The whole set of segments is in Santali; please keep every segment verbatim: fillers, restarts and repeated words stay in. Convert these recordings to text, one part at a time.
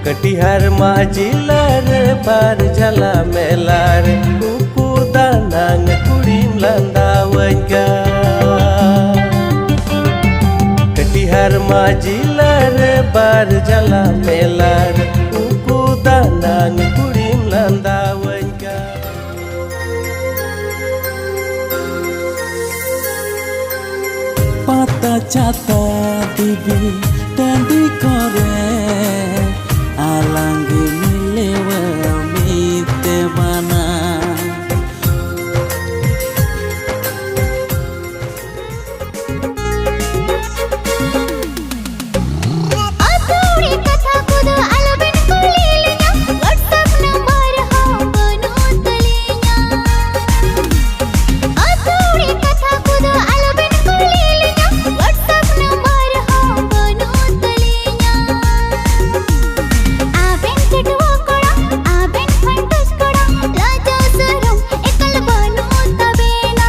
ᱠᱟᱹᱴᱤᱦᱟᱨ ᱢᱟᱹᱡᱷᱤ ᱞᱟᱨᱮ ᱵᱟᱨ ᱡᱷᱟᱞᱟ ᱢᱮᱞᱟ ᱨᱮ ᱩᱠᱩ ᱫᱟᱱᱟᱝ ᱠᱩᱲᱤᱢ ᱞᱟᱸᱫᱟᱣᱟᱹᱧ ᱠᱟᱱ᱾ ᱠᱟᱹᱴᱤᱦᱟᱨ ᱢᱟᱹᱡᱷᱤ ᱞᱟᱨᱮ ᱵᱟᱨ ᱡᱷᱟᱞᱟ ᱢᱮᱞᱟ ᱨᱮ ᱩᱠᱩ ᱫᱟᱱᱟᱝ ᱠᱩᱲᱤᱢ ᱞᱟᱸᱫᱟᱣᱟᱹᱧ ᱠᱟᱱ᱾ ᱯᱟᱛᱟ ᱪᱷᱟᱛᱟ ᱫᱮᱵᱤ ᱴᱟᱺᱰᱤ ᱠᱚᱨᱮ ᱟᱞᱟᱝ ᱜᱮ ᱢᱤᱞᱟᱹᱣᱟ ᱢᱤᱫ ᱛᱮ ᱵᱟᱱᱟ᱾ ᱟᱹᱛᱷᱟᱹᱣᱲᱤ ᱠᱟᱛᱷᱟ ᱠᱚᱫᱚ ᱟᱞᱚᱵᱮᱱ ᱠᱩᱞᱤ ᱞᱤᱧᱟ, WhatsApp ᱱᱟᱢᱵᱟᱨ ᱦᱚᱸ ᱵᱟᱹᱱᱩᱜ ᱛᱟᱹᱞᱤᱧᱟ᱾ ᱟᱹᱛᱷᱟᱹᱣᱲᱤ ᱠᱟᱛᱷᱟ ᱠᱚᱫᱚ ᱟᱞᱚᱵᱮᱱ ᱠᱩᱞᱤ ᱞᱤᱧᱟ, WhatsApp ᱱᱟᱢᱵᱟᱨ ᱦᱚᱸ ᱵᱟᱹᱱᱩᱜ ᱛᱟᱹᱞᱤᱧᱟ᱾ ᱟᱵᱮᱱ ᱪᱟᱹᱴᱣᱟᱹ ᱠᱚᱲᱟ, ᱟᱵᱮᱱ ᱯᱷᱟᱱᱴᱩᱥ ᱠᱚᱲᱟ, ᱞᱟᱡᱟᱣ ᱥᱚᱨᱚᱢ ᱮᱠᱟᱞ ᱵᱟᱹᱱᱩᱜ ᱛᱟᱵᱮᱱᱟ᱾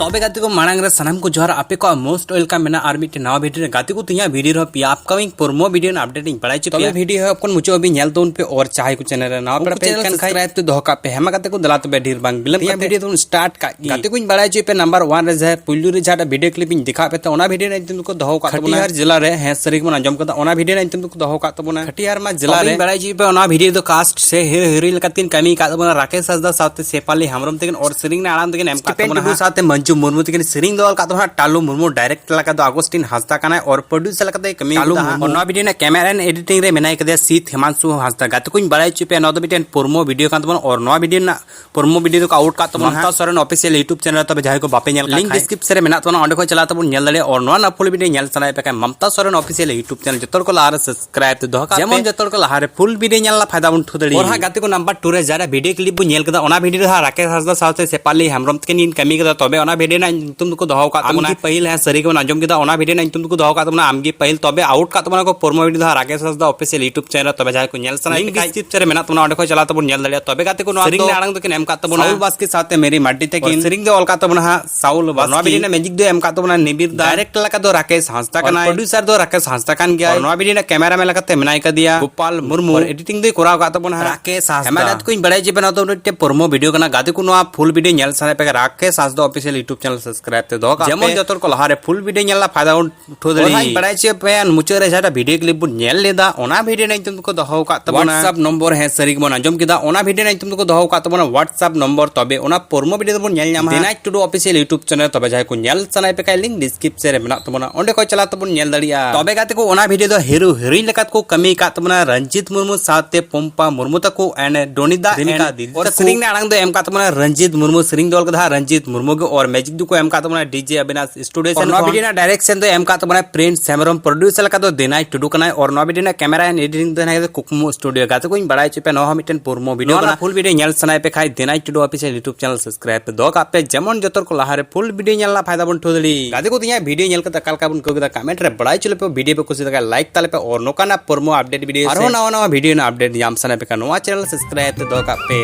ᱛᱚᱵᱮ ᱜᱟᱛᱮ ᱠᱚ, ᱢᱟᱲᱟᱝ ᱨᱮ ᱥᱟᱱᱟᱢ ᱠᱚ ᱡᱚᱦᱟᱨ᱾ ᱟᱯᱮ ᱠᱚᱣᱟᱜ most welcome ᱢᱮᱱᱟᱜᱼᱟ ᱟᱨ ᱢᱤᱫᱴᱮᱱ ᱱᱟᱣᱟ ᱵᱷᱤᱰᱤᱭᱳ ᱨᱮ᱾ ᱜᱟᱛᱮ ᱠᱚ, ᱛᱮᱦᱮᱧᱟᱜ ᱵᱷᱤᱰᱤᱭᱳ ᱨᱮᱦᱚᱸ ᱯᱮᱭᱟ upcoming promo ᱵᱷᱤᱰᱤᱭᱳ ᱨᱮᱱᱟᱜ update ᱤᱧ ᱵᱟᱲᱟᱭ ᱦᱚᱪᱚ ᱯᱮᱭᱟ᱾ ᱛᱚᱵᱮ ᱵᱷᱤᱰᱤᱭᱳ ᱦᱚᱸ ᱠᱷᱚᱱ ᱢᱩᱪᱟᱹᱫ ᱦᱟᱹᱵᱤᱡ ᱧᱮᱞ ᱛᱟᱵᱚᱱ ᱯᱮ, ᱟᱨ ᱡᱟᱦᱟᱸᱭ ᱠᱚ ᱪᱮᱱᱮᱞ ᱨᱮ ᱱᱟᱣᱟ ᱯᱮᱲᱟ ᱯᱮ ᱦᱮᱡ ᱟᱠᱟᱱ ᱠᱷᱟᱡ subscribe ᱛᱮ ᱫᱚᱦᱚ ᱠᱟᱜ ᱯᱮ᱾ ᱦᱮᱸ ᱢᱟ ᱜᱟᱛᱮ ᱠᱚ, ᱫᱮᱞᱟ ᱛᱚᱵᱮ ᱰᱷᱮᱨ ᱵᱟᱝ ᱵᱤᱞᱚᱢ ᱛᱮᱦᱮᱧᱟᱜ ᱠᱟᱛᱮ ᱵᱷᱤᱰᱤᱭᱳ ᱫᱚᱵᱚᱱ start ᱠᱟᱜ ᱜᱮ᱾ ᱜᱟᱛᱮ ᱠᱚᱧ ᱵᱟᱲᱟᱭ ᱦᱚᱪᱚᱭᱮᱫ ᱯᱮ, ᱱᱟᱢᱵᱟᱨ ᱚᱣᱟᱱ ᱨᱮ ᱡᱟᱦᱟᱸ ᱯᱩᱭᱞᱩ ᱨᱮ ᱡᱟᱦᱟᱸᱴᱟᱜ ᱵᱷᱤᱰᱤᱭᱳ ᱠᱞᱤᱯ ᱤᱧ ᱫᱮᱠᱷᱟᱣ ᱯᱮ ᱛᱟᱦᱮᱸ, ᱚᱱᱟ ᱵᱷᱤᱰᱤᱭᱳ ᱨᱮᱱᱟᱜ ᱧᱩᱛᱩᱢ ᱫᱚᱠᱚ ᱫᱚᱦᱚ ᱠᱟᱜ ᱛᱟᱵᱚᱱᱟ᱾ ᱠᱟᱹᱴᱤᱦᱟᱨ ᱡᱮᱞᱟ ᱨᱮ, ᱦᱮᱸ ᱥᱟᱹᱨᱤ ᱜᱮᱵᱚᱱ ᱟᱸᱡᱚᱢ ᱠᱟᱫᱟ, ᱚᱱᱟ ᱵᱷᱤᱰᱤᱭᱳ ᱨᱮᱱᱟᱜ ᱧᱩᱛᱩᱢ ᱫᱚᱠᱚ ᱫᱚᱦᱚ ᱠᱟᱜ ᱛᱟᱵᱚᱱᱟ᱾ ᱠᱟᱹᱴᱤᱦᱟᱨ ᱢᱟ ᱡᱮᱞᱟ ᱨᱮ᱾ ᱛᱚᱵᱮᱧ ᱵᱟᱲᱟᱭ ᱦᱚᱪᱚᱭᱮᱫ ᱯᱮ, ᱚᱱᱟ ᱵᱷᱤᱰᱤᱭᱳ ᱫᱚ cast ᱥᱮ ᱦᱤᱨᱳ ᱦᱤᱨᱳᱭᱤᱱ ᱞᱮᱠᱟᱛᱮ ᱠᱤᱱ ᱠᱟᱹᱢᱤ ᱟᱠᱟᱫ ᱛᱟᱵᱚᱱᱟ ᱨᱟᱠᱮᱥ ᱦᱟᱸᱥᱫᱟ ᱥᱟᱶᱛᱮ ᱥᱮᱯᱷᱟᱞᱤ ᱦᱮᱢᱵᱨᱚᱢ ᱛᱟᱹᱠᱤᱱ, ᱟᱨ ᱥᱮᱨᱮᱧ ᱨᱮᱱᱟᱜ ᱟᱲᱟᱝ ᱛᱟᱹᱠᱤᱱ ᱮᱢ ᱟᱠᱟᱫ ᱴᱩᱰᱩ ᱛᱟᱵᱚᱱᱟ ᱦᱟᱸᱜ᱾ ᱥᱟᱶᱛᱮ ᱢᱚᱧᱡᱩ ᱢᱩᱨᱢᱩ ᱛᱟᱹᱠᱤᱱ ᱥᱮᱨᱮᱧ ᱫᱚ ᱚᱞ ᱟᱠᱟᱫ ᱛᱟᱵᱚᱱᱟ ᱴᱟᱞᱩ ᱢᱩᱨᱢᱩ, ᱰᱟᱭᱨᱮᱠᱴ ᱞᱮᱠᱟ ᱫᱚ ᱟᱜᱚᱥᱴᱤᱱ ᱦᱟᱸᱥᱫᱟ ᱠᱟᱱᱟᱭ, ᱟᱨ ᱯᱨᱚᱰᱭᱩᱥᱟᱨ ᱞᱮᱠᱟᱛᱮ ᱠᱟᱹᱢᱤ ᱴᱟᱞᱩ ᱟᱠᱟᱫᱟ ᱦᱟᱸᱜ᱾ ᱢᱩᱨᱢᱩ᱾ ᱟᱨ ᱱᱚᱣᱟ ᱵᱷᱤᱰᱤᱭᱳ ᱨᱮᱱᱟᱜ ᱠᱮᱢᱮᱨᱟ ᱮᱱᱰ ᱮᱰᱤᱴᱤᱝ ᱨᱮ ᱢᱮᱱᱟᱭ ᱠᱟᱫᱮᱭᱟ ᱥᱤᱛ ᱦᱮᱢᱟᱱᱥᱩ ᱦᱟᱸᱥᱫᱟ᱾ ᱜᱟᱛᱮ ᱠᱚᱧ ᱵᱟᱲᱟᱭ ᱦᱚᱪᱚᱭᱮᱫ ᱯᱮᱭᱟ, ᱱᱚᱣᱟ ᱫᱚ ᱢᱤᱫᱴᱮᱱ ᱯᱨᱳᱢᱳ ᱵᱷᱤᱰᱤᱭᱳ ᱠᱟᱱ ᱛᱟᱵᱚᱱᱟ, ᱟᱨ ᱱᱚᱣᱟ ᱵᱷᱤᱰᱤᱭᱳ ᱨᱮᱱᱟᱜ ᱯᱨᱳᱢᱳ ᱵᱷᱤᱰᱤᱭᱳ ᱫᱚᱠᱚ ᱟᱣᱩᱴ ᱠᱟᱜ ᱛᱟᱵᱚᱱᱟ ᱢᱟᱢᱛᱟ ᱦᱟᱸᱜ᱾ ᱥᱚᱨᱮᱱ ᱚᱯᱷᱤᱥᱤᱭᱟᱞ YouTube ᱪᱮᱱᱮᱞ ᱨᱮ᱾ ᱛᱚᱵᱮ ᱡᱟᱦᱟᱸᱭ ᱠᱚ ᱵᱟᱯᱮ ᱧᱮᱞ ᱠᱟᱜ ᱞᱤᱝᱠ ᱠᱷᱟᱡ, ᱰᱤᱥᱠᱨᱤᱯᱥᱚᱱ ᱨᱮ ᱢᱮᱱᱟᱜ ᱛᱟᱵᱚᱱᱟ, ᱚᱸᱰᱮ ᱠᱷᱚᱱ ᱪᱟᱞᱟᱣ ᱛᱟᱵᱚᱱ ᱧᱮᱞ ᱫᱟᱲᱮᱭᱟᱜᱼᱟ᱾ ᱟᱨ ᱱᱚᱣᱟ ᱨᱮᱱᱟᱜ ᱯᱷᱩᱞ ᱵᱷᱤᱰᱤᱭᱳ ᱧᱮᱞ ᱥᱟᱱᱟᱭᱮᱫ ᱯᱮ ᱠᱷᱟᱡ Mamta Soren official YouTube channel ᱡᱚᱛᱚ ᱦᱚᱲ ᱠᱚ ᱞᱟᱦᱟ ᱨᱮ subscribe ᱛᱮ ᱫᱚᱦᱚ ᱠᱟᱜ ᱯᱮ᱾ ᱡᱮᱢᱚᱱ ᱡᱚᱛᱚ ᱦᱚᱲ ᱠᱚ ᱞᱟᱦᱟ ᱨᱮ ᱯᱷᱩᱞ ᱵᱷᱤᱰᱤᱭᱳ ᱧᱮᱞ ᱨᱮᱱᱟᱜ ᱯᱷᱟᱭᱫᱟ ᱵᱚᱱ ᱩᱴᱷᱟᱹᱣ ᱫᱟᱲᱮᱭᱟᱜ᱾ ᱟᱨ ᱦᱟᱸᱜ ᱜᱟᱛᱮ ᱠᱚ, ᱱᱟᱢᱵᱟᱨ ᱴᱩ ᱨᱮ ᱡᱟᱦᱟᱸ ᱵᱷᱤᱰᱤᱭᱳ ᱠᱞᱤᱯ ᱵᱚᱱ ᱧᱮᱞ ᱠᱮᱫᱟ, ᱚᱱᱟ ᱵᱷᱤᱰᱤᱭᱳ ᱨᱮ ᱦᱟᱸᱜ ᱨᱟᱠᱮᱥ ᱦᱟᱸᱥᱫᱟ ᱥᱟᱶᱛᱮ ᱥᱮᱯᱷᱟᱞᱤ ᱦᱮᱢᱵᱨᱚᱢ ᱛᱟᱹᱠᱤᱱ ᱠᱤᱱ ᱠᱟᱹᱢᱤ ᱠᱟᱫᱟ᱾ ᱛᱚᱵᱮ ᱚᱱᱟ video ᱨᱮᱱᱟᱜ ᱧᱩᱛᱩᱢ ᱫᱚᱠᱚ ᱫᱚᱦᱚ ᱟᱠᱟᱫ ᱛᱟᱵᱚᱱᱟ ᱟᱢ ᱜᱮ ᱯᱟᱹᱦᱤᱞ᱾ ᱦᱮᱸ, ᱥᱟᱹᱨᱤ ᱜᱮᱵᱚᱱ ᱟᱸᱡᱚᱢ ᱠᱮᱫᱟ, ᱚᱱᱟ video ᱨᱮᱱᱟᱜ ᱧᱩᱛᱩᱢ ᱫᱚᱠᱚ ᱫᱚᱦᱚ ᱟᱠᱟᱫ ᱛᱟᱵᱚᱱᱟ ᱟᱢ ᱜᱮ ᱯᱟᱹᱦᱤᱞ᱾ ᱛᱚᱵᱮ out ᱠᱟᱜ ᱛᱟᱵᱚᱱᱟ ᱠᱚ promo video ᱫᱚ ᱦᱟᱸᱜ ᱨᱟᱠᱮᱥ ᱦᱟᱸᱥᱫᱟ official YouTube channel ᱨᱮ᱾ ᱛᱚᱵᱮ ᱡᱟᱦᱟᱸᱭ ᱠᱚ ᱧᱮᱞ ᱥᱟᱱᱟᱭᱮᱫ ᱞᱤᱝᱠ ᱯᱮ ᱠᱷᱟᱡ description ᱨᱮ ᱢᱮᱱᱟᱜ ᱛᱟᱵᱚᱱᱟ, ᱚᱸᱰᱮ ᱠᱷᱚᱱ ᱪᱟᱞᱟᱣ ᱛᱟᱵᱚᱱ ᱧᱮᱞ ᱫᱟᱲᱮᱭᱟᱜᱼᱟ᱾ ᱛᱚᱵᱮ ᱜᱟᱛᱮ ᱠᱚ, ᱱᱚᱣᱟ ᱥᱮᱨᱮᱧ ᱫᱚ ᱨᱮᱱᱟᱜ ᱟᱲᱟᱝ ᱫᱚᱠᱤᱱ ᱮᱢ ᱠᱟᱜ ᱛᱟᱵᱚᱱᱟ ᱥᱟᱣᱩᱞ ᱵᱟᱥᱠᱮ ᱥᱟᱶᱛᱮ ᱢᱮᱨᱤ ᱢᱟᱨᱰᱤ ᱛᱟᱹᱠᱤᱱ᱾ ᱥᱮᱨᱮᱧ ᱫᱚ ᱚᱞ ᱠᱟᱜ ᱛᱟᱵᱚᱱᱟ ᱦᱟᱸᱜ ᱥᱟᱣᱩᱞ ᱵᱟᱥᱠᱮ᱾ ᱱᱚᱣᱟ video ᱨᱮᱱᱟᱜ music ᱫᱚ ᱮᱢ ᱠᱟᱜ ᱛᱟᱵᱚᱱᱟ ᱱᱤᱵᱤᱨ ᱫᱟ᱾ Director ᱞᱮᱠᱟ ᱫᱚ ᱨᱟᱠᱮᱥ ᱦᱟᱸᱥᱫᱟ ᱠᱟᱱᱟᱭ᱾ Producer ᱫᱚ ᱨᱟᱠᱮᱥ ᱦᱟᱸᱥᱫᱟ ᱠᱟᱱ ᱜᱮᱭᱟᱭ᱾ ᱱᱚᱣᱟ video ᱨᱮᱱᱟᱜ cameraman ᱞᱮᱠᱟᱛᱮ ᱢᱮᱱᱟᱭ ᱠᱟᱫᱮᱭᱟ ᱜᱳᱯᱟᱞ ᱢᱩᱨᱢᱩ᱾ Editing ᱫᱚᱭ ᱠᱚᱨᱟᱣ ᱠᱟᱜ ᱛᱟᱵᱚᱱᱟ ᱦᱟᱸᱜ ᱨᱟᱠᱮᱥ ᱦᱟᱸᱥᱫᱟ᱾ ᱦᱮᱸ, ᱢᱟ ᱜᱟᱛᱮ ᱠᱚᱧ ᱵᱟᱲᱟᱭ ᱦᱚᱪᱚ ᱯᱮ, ᱱᱚᱣᱟ ᱫᱚ ᱢᱤᱫᱴᱮᱱ promo video ᱠᱟᱱᱟ᱾ ᱜᱟᱛᱮ ᱠᱚ, ᱱᱚᱣᱟ full video ᱧᱮᱞ ᱥᱟᱱᱟᱭᱮᱫ ᱯᱮ ᱠᱷᱟᱡ ᱨᱟᱠᱮᱥ ᱦᱟᱸᱥᱫᱟ official YouTube channel subscribe ᱛᱮ ᱫᱚᱦᱚ ᱠᱟᱜ ᱯᱮ᱾ ᱡᱮᱢᱚᱱ ᱡᱚᱛᱚ ᱦᱚᱲ ᱠᱚ ᱞᱟᱦᱟᱨᱮ full video ᱧᱮᱞ ᱨᱮᱱᱟᱜ ᱯᱷᱟᱭᱫᱟ ᱵᱚᱱ ᱩᱴᱷᱟᱹᱣ ᱫᱟᱲᱮᱭᱟᱜ᱾ ᱚᱱᱟᱧ ᱵᱟᱲᱟᱭ ᱦᱚᱪᱚᱭᱮᱫ ᱯᱮᱭᱟ, ᱢᱩᱪᱟᱹᱫ ᱨᱮ ᱡᱟᱦᱟᱸᱴᱟᱜ video clip ᱵᱚᱱ ᱧᱮᱞ ᱞᱮᱫᱟ, ᱚᱱᱟ video ᱨᱮᱱᱟᱜ ᱧᱩᱛᱩᱢ ᱫᱚᱠᱚ ᱫᱚᱦᱚ ᱟᱠᱟᱫ ᱛᱟᱵᱚᱱᱟ WhatsApp ᱱᱚᱢᱵᱚᱨ᱾ ᱦᱮᱸ, ᱥᱟᱹᱨᱤ ᱜᱮᱵᱚᱱ ᱟᱸᱡᱚᱢ ᱠᱮᱫᱟ, ᱚᱱᱟ video ᱨᱮᱱᱟᱜ ᱧᱩᱛᱩᱢ ᱫᱚᱠᱚ ᱫᱚᱦᱚ ᱟᱠᱟᱫ ᱛᱟᱵᱚᱱᱟ WhatsApp ᱱᱚᱢᱵᱚᱨ᱾ ᱛᱚᱵᱮ ᱚᱱᱟ promo video ᱫᱚᱵᱚᱱ ᱧᱮᱞ ᱧᱟᱢᱟ ᱫᱮᱱᱟᱭ ᱴᱩᱰᱩ official YouTube channel᱾ ᱛᱚᱵᱮ ᱡᱟᱦᱟᱸᱭ ᱠᱚ ᱧᱮᱞ ᱥᱟᱱᱟᱭᱮᱫ ᱯᱮ ᱠᱷᱟᱡ, link description ᱨᱮ ᱢᱮᱱᱟᱜ ᱛᱟᱵᱚᱱᱟ, ᱚᱸᱰᱮ ᱠᱷᱚᱱ ᱪᱟᱞᱟᱣ ᱛᱮᱵᱚᱱ ᱧᱮᱞ ᱫᱟᱲᱮᱭᱟᱜᱼᱟ᱾ ᱛᱚᱵᱮ ᱜᱟᱛᱮ ᱠᱚ, ᱚᱱᱟ video ᱫᱚ hero heroine ᱞᱮᱠᱟ ᱛᱮᱠᱚ ᱠᱟᱹᱢᱤ ᱟᱠᱟᱫ ᱛᱟᱵᱚᱱᱟ ᱨᱚᱧᱡᱤᱛ ᱢᱩᱨᱢᱩ ᱥᱟᱶᱛᱮ ᱯᱚᱢᱯᱟ ᱢᱩᱨᱢᱩ ᱛᱟᱠᱚ and ᱰᱚᱱᱤᱫᱟ ᱫᱤᱱᱤᱠᱟ and ᱫᱤᱫᱤ ᱚᱨ ᱛᱟᱠᱚ᱾ ᱥᱮᱨᱮᱧ ᱨᱮᱱᱟᱜ ᱟᱲᱟᱝ ᱫᱚ ᱮᱢ ᱟᱠᱟᱫ ᱛᱟᱵᱚᱱᱟ ᱨᱚᱧᱡᱤᱛ ᱢᱩᱨᱢᱩ, ᱥᱮᱨᱮᱧ ᱫᱚ ᱚᱞ ᱠᱟᱫᱟ ᱦᱟᱸᱜ ᱨᱚᱧᱡᱤᱛ ᱢᱩᱨᱢᱩ ᱜᱮ, ᱚᱨ music ᱫᱚᱠᱚ ᱮᱢ ᱟᱠᱟᱫ ᱛᱟᱵᱚᱱᱟ DJ ᱟᱵᱤᱱᱟᱥ ᱥᱴᱩᱰᱤᱭᱳ ᱚᱨ ᱥᱮᱱ ᱱᱚᱣᱟ ᱠᱷᱚᱱ᱾ Video ᱨᱮᱱᱟᱜ direction ᱫᱚ ᱮᱢ ᱟᱠᱟᱫ ᱛᱟᱵᱚᱱᱟ ᱯᱨᱤᱱᱥ ᱦᱮᱢᱵᱨᱚᱢ, producer ᱞᱮᱠᱟ ᱫᱚ ᱫᱮᱱᱟᱭ ᱴᱩᱰᱩ ᱠᱟᱱᱟᱭ, ᱚᱨ ᱱᱚᱣᱟ video ᱨᱮᱱᱟᱜ camera and editing ᱫᱚ ᱦᱮᱱᱟᱜ ᱠᱟᱫᱟ ᱠᱩᱠᱢᱩ ᱥᱴᱩᱰᱤᱭᱳ᱾ ᱜᱟᱛᱮ ᱠᱚᱧ ᱵᱟᱲᱟᱭ ᱦᱚᱪᱚ ᱯᱮᱭᱟ, ᱱᱚᱣᱟ ᱦᱚᱸ ᱢᱤᱫᱴᱮᱱ promo video ᱱᱚᱣᱟ ᱠᱟᱱᱟ᱾ Full video ᱧᱮᱞ ᱥᱟᱱᱟᱭᱮᱫ ᱯᱮ ᱠᱷᱟᱡ ᱫᱮᱱᱟᱭ ᱴᱩᱰᱩ official YouTube channel subscribe ᱯᱮ ᱫᱚᱦᱚ ᱠᱟᱜ ᱯᱮ, ᱡᱮᱢᱚᱱ ᱡᱚᱛᱚ ᱦᱚᱲ ᱠᱚ ᱞᱟᱦᱟᱨᱮ full video ᱧᱮᱞ ᱨᱮᱱᱟᱜ ᱯᱷᱟᱭᱫᱟ ᱵᱚᱱ ᱩᱴᱷᱟᱹᱣ ᱫᱟᱲᱮᱭᱟᱜ᱾ ᱜᱟᱛᱮ ᱠᱚ, ᱛᱮᱦᱮᱧᱟᱜ video ᱧᱮᱞ ᱠᱟᱛᱮ ᱚᱠᱟ ᱞᱮᱠᱟ ᱵᱚᱱ ᱟᱹᱭᱠᱟᱹᱣ ᱠᱮᱫᱟ comment ᱨᱮ ᱵᱟᱲᱟᱭ ᱦᱚᱪᱚ ᱞᱮᱯᱮ᱾ Video ᱯᱮ ᱠᱩᱥᱤ ᱞᱮᱠᱷᱟᱡ like ᱛᱟᱞᱮ ᱯᱮ, ᱚᱨ ᱱᱚᱝᱠᱟᱱᱟᱜ promo update video ᱟᱨᱦᱚᱸ ᱥᱮ ᱱᱟᱣᱟ ᱱᱟᱣᱟ video ᱨᱮᱱᱟᱜ update ᱧᱟᱢ ᱥᱟᱱᱟᱭᱮᱫ ᱯᱮ ᱠᱷᱟᱱ ᱱᱚᱣᱟ channel subscribe ᱛᱮ ᱫᱚᱦᱚ ᱠᱟᱜ ᱯᱮ᱾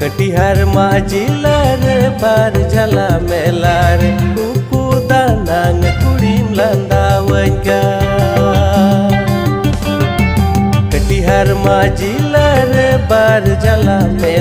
ᱠᱟᱹᱴᱤᱦᱟᱨ ᱢᱟᱹᱡᱷᱤ ᱞᱟᱨᱮ ᱵᱟᱨ ᱡᱷᱟᱞᱟ ᱢᱮᱞᱟ ᱨᱮ ᱩᱠᱩ ᱫᱟᱱᱟᱝ ᱠᱩᱲᱤᱢ ᱞᱟᱸᱫᱟᱣᱟᱹᱧ ᱠᱟᱱ᱾ ᱠᱟᱹᱴᱤᱦᱟᱨ ᱢᱟᱹᱡᱷᱤ ᱞᱟᱨᱮ ᱵᱟᱨ ᱡᱷᱟᱞᱟ ᱢᱮᱞᱟ